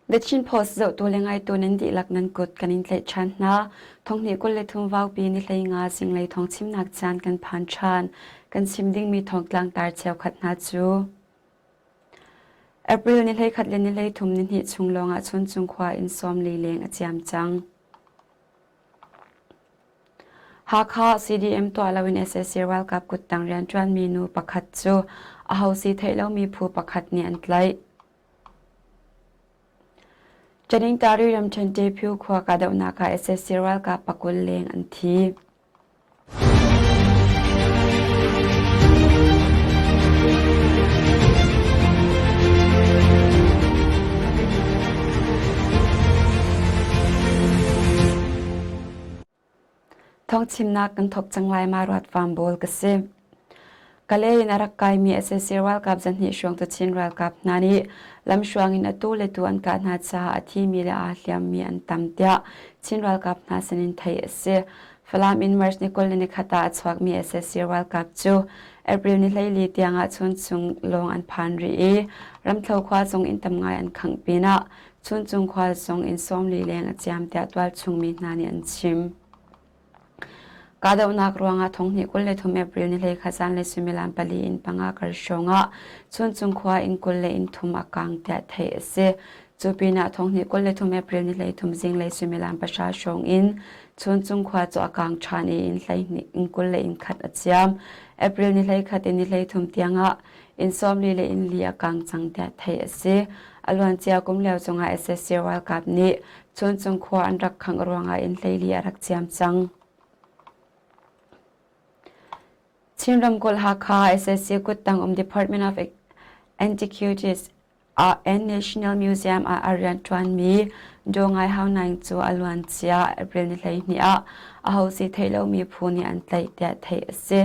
The Chin Post zohtu le ngaitu nan dihlak nan kut kan in tlaih ṭhan hna. Thonghnih 23 vaupi ni 15 zinglei thawng chimnak caan kan phan ṭhan. Kan chim dingmi thawngtlang tar cheukhat hna cu April ni 11 le ni 13 ni hnih chung lawngah Chuncung khua in 40 leng a ciam cang. Hakha CDM tuah loin sac ralkap kuttang rianṭuanmi nu pakhat cu aho si theih lomi phu pakhat nih an tlaih. Ṭaningtari ramṭhen Tephu khua kahdohnak ah sac ralkap pakul leng an thi. Thawngchimnak kan thawk cang lai ma ruat vaambawl ka si. Kalay in a rak kaimi sac ralkap zahnih hrawng cu Chin ralkap hna nih lamhruang in atu le tu an kah hna caah a thimi le aa hliammi an tam tiah Chin ralkap hna sinin theih a si. Falam in March ni 21 ah a chuakmi sac ralkap cu April ni 14 tiangah Chuncung lawng an phan rih i Ramthlo khua zong inn tam ngai an khangh pinah Chuncung khua zong inn 40 leng a ciam tiah tualchungmi hna nih an chim. Kahdohnak ruangah thonghnih 23 April ni 11 zanlei suimilam pali in panga kar hrawng ah Chuncung khua inn 20 le inn thum a kang tiah theih a si. Cu pinah thonghnih 23 April ni 13 zinglei suimilam pahra hrawng in Chuncung khua cu a kang ṭhan i inn 12 inn 20 le inn khat a ciam. April ni 11 in ni 13 tiangah inn 40 le inn li a kang cang tiah theih a si. A luancia kum lio zongah sac ralkap nih Chuncung khua an rak khangh ruangah inn 14 a rak ciam cang. Chin ramkulh Hakha sac kuttang um Department of Antiquities and National Museum ah a rianṭuanmi Daw Ngai Hau Naing cu a luancia April ni 12 ah aho si theih lomi phu nih an tlaih tiah theih a si.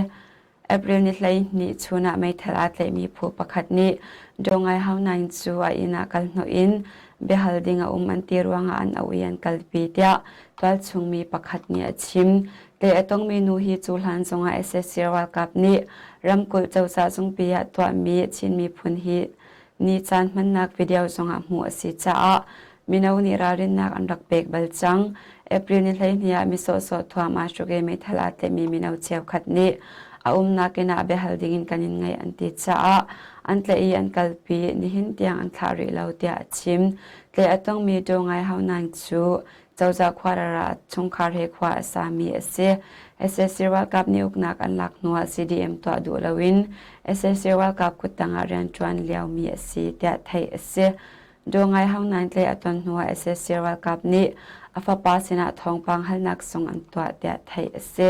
April ni 12 chun ah meithal aa tlaihmi phu pakhat nih Daw Ngai Hau Naing cu a inn ah kal hnawh in biahal ding a um an ti ruangah an auh i an kalpi tiah tualchung mi pakhat nih a chim. Tlaih a tongmi nu hi cu hlan zongah sac ralkap nih ramkulh cozah zungpi ah tuahmi Chin miphun hi ni caan hmannak video zongah hmuh a si caah mino nih ralrinnak an rak pek bal cang. April ni 12 ah mi sawhsawh thuam aa hruk i meithal aa tlaihmi mino cheukhat nih a umnak inn ah biahal dingin kan in ngaih an ti caah an tlaih i an kalpi nihin tiang an thlah rih lo tiah a chim. Tlaih a tongmi Daw Ngai Hau Naing cu cozah khuarar ah chungkhar he khua a sami a si. Sac ralkap nih uknak an lak hnuah CDM tuah duh loin sac ralkap kuttang ah rianṭuan liomi a si tiah theih a si. Daw Ngai Hau Naing tlaih a ton hnuah sac ralkap nih a fapa sinah thawngpang halnak zung an tuah tiah theih a si.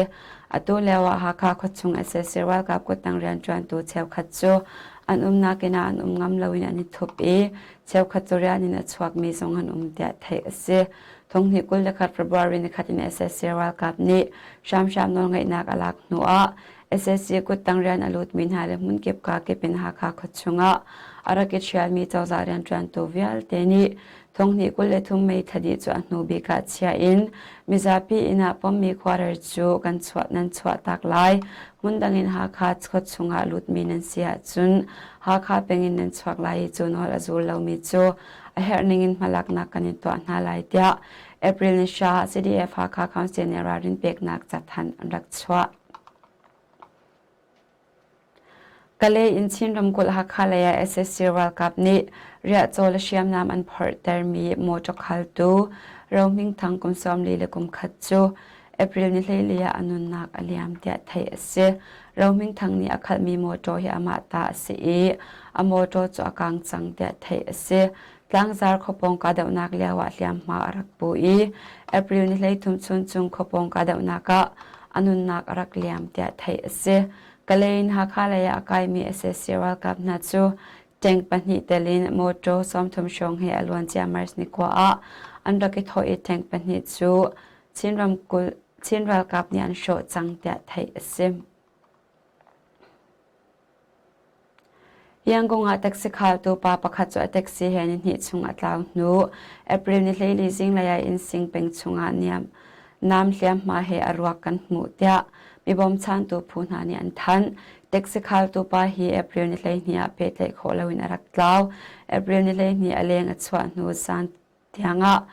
Atu lio ah Hakha khuachung sac ralkap kuttang rianṭuantu cheukhat cu an umnak inn ah an um ngam loin an i thup i cheukhat cu rian in a chuakmi zong an um tiah theih a si. Thonghnih 21 February ni khat in sac ralkap nih hramhram nawlngeihnak a lak hnuah sac kuttang rian a lutmi hna le hmunkip kakip in Hakha khuachung ah a rak i ṭhialmi cozah rianṭuantu vialte nih thonghnih 23 May thla dih cu a hnu bik ah chia in mizapi inn ah pommi khuarer cu kan chuah nan chuah tak lai. Hmundang in Hakha khuachung ah lutmi nan si ahcun Hakha peng in nan chuak lai i cu nawl a zul lomi cu a herh ning in hmalaknak kan in tuah hna lai tiah April ni hra CDF Hakha Council nih ralrin peknak cathanh an rak chuah. Kalay in Chin ramkulh Hakha lei ah sac ralkap nih riahcaw le hriamnam an phorhtermi motor khaltu Ro Hming Thang kum 41 cu April ni 14 ah a nunnak a liam tiah theih a si. Ro Hming Thang nih a khalhmi motor hi amah ta a si i a motor cu a kang cang tiah theih a si. Tlangzar khuapawng kahdohnak lio ah hliamhma a rak pu i April ni 13 chuncung khuapawng kahdohnak ah a nunnak a rak liam tiah theih a si. Kalay in Hakha lei ah a kaimi sac ralkap hna cu tank pahnih tel in mawṭaw 30 hrawng he a luancia March ni kua ah an rak i thawh i tank pahnih cu Chin ramkulh Chin ralkap nih an hrawh cang tiah theih a si. Yangon ah taxi khaltu pa pakhat cu a taxi he nihnih chung a tlau hnu April ni 14 zinglei ah Innsing peng chungah niam nam hliamhma he a ruak kan hmuh tiah mi bawmchantu phu hna nih an thanh. Taxi khaltu pa hi April ni 12 ah pehtlaih khawh loin a rak tlau. April ni 12 a leng a chuah hnu zan. tiangah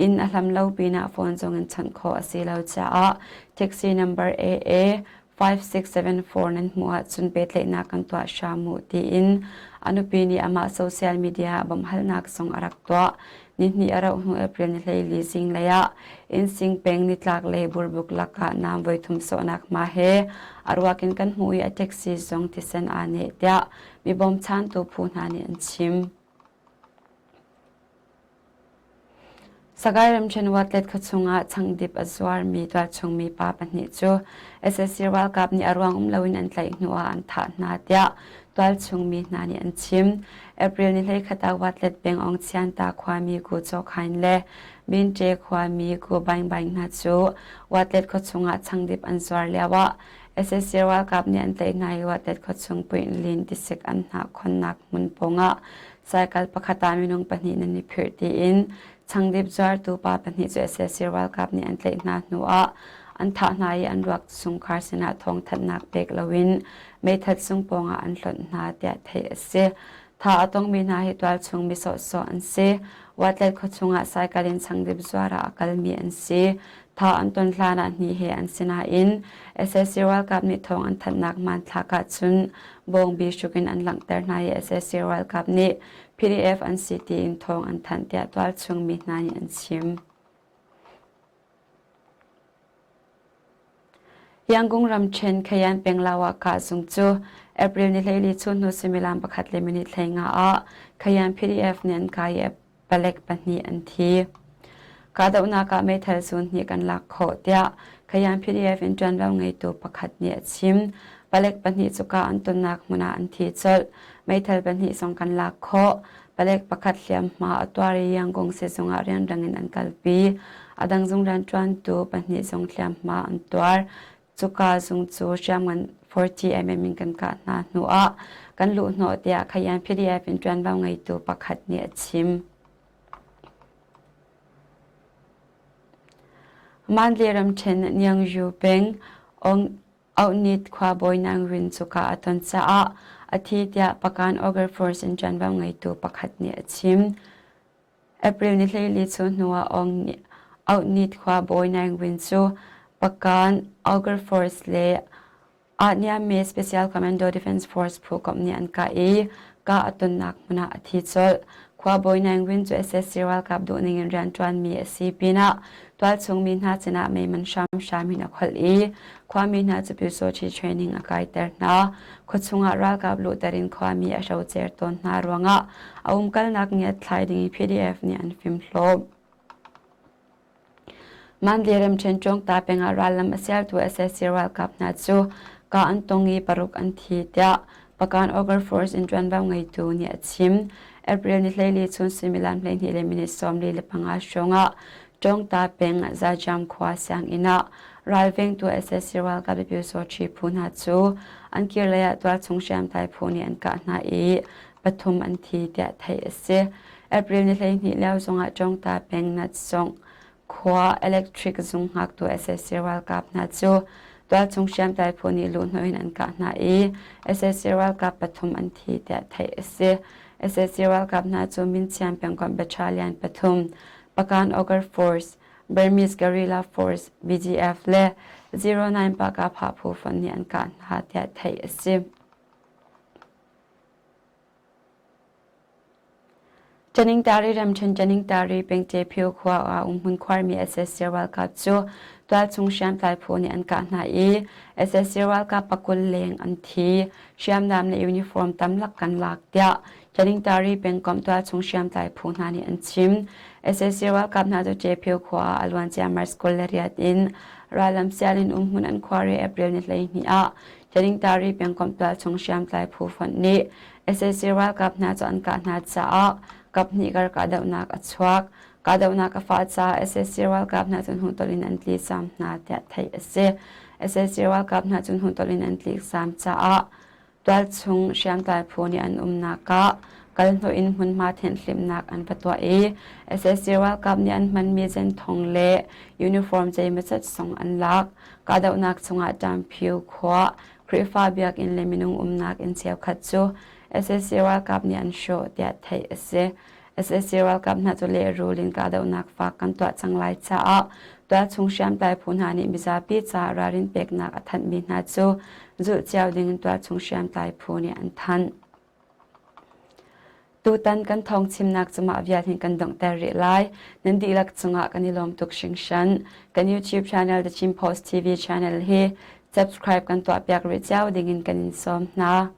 inn a hlam lo pinah phone zong in chawnh khawh a si lo caah taxi number AA 5674 nan hmuh ahcun pehtlaihnak kan tuah hram u tiin a nupi nih amah social media ah bawmhhalnak zong a rak tuah. Nihnih a rauh hnu April ni 14 zinglei ah Innsing peng nitlak lei burbuk lakah naam voithum sawhnak hma he a ruak in kan hmuh i a taxi zong thisen aa neh tiah mi bawmchantu phu hna nih an chim. Sagaing ramṭhen Watlet khuachung ah changdip a zuarmi tualchungmi pa pahnih cu sac ralkap nih a ruang um loin an tlaih hnu ah an thah hna tiah tualchungmi hna nih an chim. April ni 11 ah Watlet peng Ongchianta khuami Ku Chaw Khain le Minṭe khuami Ku Baing Baing hna cu Watlet khuachung ah changdip an zuar lioah sac ralkap nih an tlaih hna i Watlet khuachung Puinlin tisik an hnahkhonnak hmun pawngah Cycle pakhat ah minung pahnih nan i phirh tiin changdip zuartu pa pahnih cu sac ralkap nih an tlaih hna hnu ah an thah hna i an ruak chungkhar sinah thawngthanhnak pek loin meithat sung pawngah an hlonh hna tiah theih a si. Tha a tongmi hna hi tualchung mi sawhsawh an si. Watlet khuachung ah cycle in changdip zuar ah a kalmi an si. Tha an ton hlan ah hni he an si nain sac ralkap nih thawng an thanhnak hmanthlak ahcun bawngbi hruk in an langhter hna i sac ralkap nih PDF an si tiin thawng an thanh tiah tualchung mi hna nih an chim. Yangon ramṭhen Khayan penglau ah kahzung cu April ni 14 chunhnu suimilam pakhat le minute 15 ah Khayan PDF nih an kai i palek pahnih an thi. Kahdohnak ah meithal zun hnih kan lak khawh tiah Khayan PDF in ṭuanvo ngeitu pakhat nih a chim. Palek pahnih cu kah an tonnak hmun ah an thi colh. Meithal pahnih zong kan lak khawh. Palek pakhat hliamhma a tuar i Yangon sizung ah rianrang in an kalpi. A dang zung rianṭuantu pahnih zong hliamhma an tuar. Cuka zung cu hriamngan 40 mm in kan kah hna hnu ah kan luhhnawh tiah Khayan PDF in ṭuanvo ngeitu pakhat nih a chim. Mandalay ramṭhen Niangyu peng Ohnit khuabawi Nang Rin cu kah a ton caah a thi tiah Pakan Ogre Force in ṭuanvo ngeitu pakhat nih a chim. April ni 14 cu hnu ah Ohnit khuabawi Naing Win cu Pakan Ogre Force le Ahniame Special Commando Defense Force phu komh nih an kah i kah a tonnak hmun ah a thi colh. Khuabawi Naing Win cu sac ralkap duhning in rianṭuanmi a si pinah tualchung mi hna sinah meiman hramhram in a kholh i khuami hna cu Pyusawṭhi training a kaiter hna. Khuachung ah ralkap luhter in khuami a hrocer tawn hna ruangah a umkalnak ngiatthlai ding i PDF nih an fimhlawm. Mandalay ramṭhen Ṭawngta peng ah rallam a sialtu sac ralkap hna cu kah an tong i paruk an thi tiah Pakan Ogre Force in ṭuanvo ngeitu nih a chim. April ni 14 chun suimilam 12 le minute 45 hrawng ah Ṭawngta peng Zajam khua sianginn ah ralvengtu sac ralkap le Pyusawṭhi phu hna cu an kirlei ah tualchung hriamtlai phu nih an kah hna i pathum an thi tiah theih a si. April ni 12 lio zongah Ṭawngta peng Natsong khua electric zung hngaktu sac ralkap hna cu tualchung hriamtlai phu nih luhhnawh in an kah hna i sac ralkap pathum an thi tiah theih a si. Sac ralkap hna cu Minchiam pengkomh battalion pathum, Pakan Ogre Force, Burmese Guerrilla Force BGF le 09 Pakapha phu fonh nih an kah hna tiah theih a si. Ṭaningtari ramṭhen Ṭaningtari pengṭe-phyo khua ah umhmun khuarmi sac ralkap cu tualchung hriamtlai phu nih an kah hna i sac ralkap pakul leng an thi. Hriamnam le uniform tamlak kan lak tiah Ṭaningtari pengkomh tualchung hriamtlai phu hna nih an chim. Sac ralkap hna cu Ṭephyo khua ah a luancia March 28 in rallam sial in umhmun an khuar i April ni 12 ah Ṭaningtari pengkomh tualchung hriamtlai phu fonh nih Sac ralkap hna cu an kah hna caah kaphnih kar kahdohnak a chuak. Kahdohnak a fah caah sac ralkap hna cu hnutolh in an tlicaam hna tiah theih a si. Sac ralkap hna cu hnutolh in an tlikzaam caah tualchung hriamtlai phu nih an umnak ah kalhnawh in hmunhma thenhhlimhnak an va tuah i sac ralkap nih an hmanmi zenthong le uniform zeimawzat zong an lak. Kahdohnak chungah Ṭamphiu khua Khrihfa biakinn le minung umnak inn cheukhat cu sac ralkap nih an hrawh tiah theih a si. Sac ralkap hna cu lehrul in kahdohnak fak kan tuah cang lai caah tualchung hriamtlai phu hna nih mizapi caah ralrin peknak a thanhmi hna cu zulh cio ding in tualchung hriamtlai phu nih an thanh. Tutan kan thawng chimnak cu mah vial hin kan donghter rih lai. Nan dihlak cungah kan i lawm tuk hringhran. Kan YouTube channel The Chin Post TV channel hi subscribe kan tuahpiak rih cio dingin kan in sawm hna.